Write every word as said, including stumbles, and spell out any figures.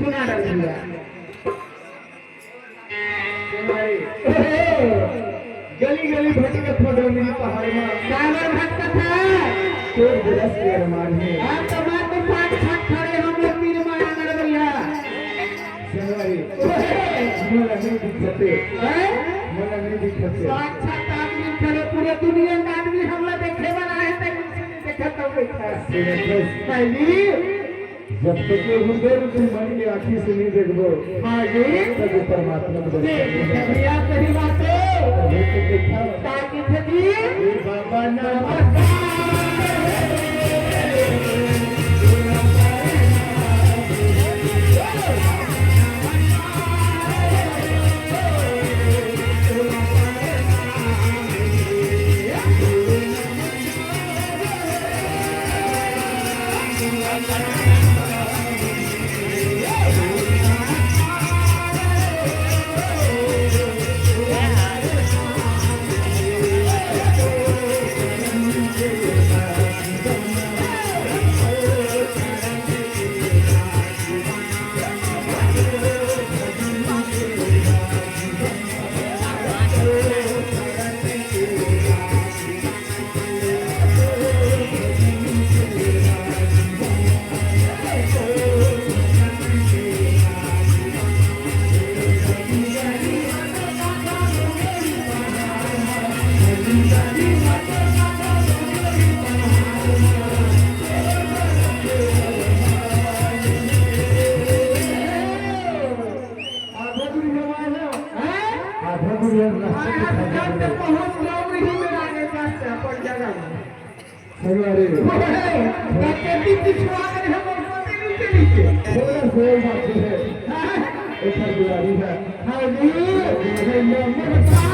सुना डाल भैया। गली गली भटकत हो डोंगरी पहाड़ मा। काबर भटकत है? तोर दरस के अरमान हे। हम तो मात्र साक्षात खड़े हम लोग तीन माया नगर भैया। संगवारी, मोला नहीं दिखते। हैं? मोला नहीं दिखते। साक्षात आदमी खड़े, पूरे दुनिया का आदमी हमला देखे वाला है, तब उनसे नहीं देखा तो बैठा। सुनो, बस। भाई जी। जब तक ये हृदय रूपी मणि के आँखी से नहीं देखबो, हाँ जी। तब वो परमात्मा के दर्शन नहीं नहीं होगा। भैया, सही बात है। तभी तो देखा। ताकि सजी। ये बाबा ना। आधा दूरी हवा है। हैं? आधा दूरी है, रास्ते हाँ, के आधा खाली दूरी है। बहुत गाँव में ही मेरा आगे का पड़ जाएगा। अरे, अरे। ओए, बच्चे की पिछुआ कर हम लोग सोते नीचे नीचे। थोड़ा जोर बात है। हाँ। एक बार बुला रही है। हाँ जी। अरे, अरे, अरे।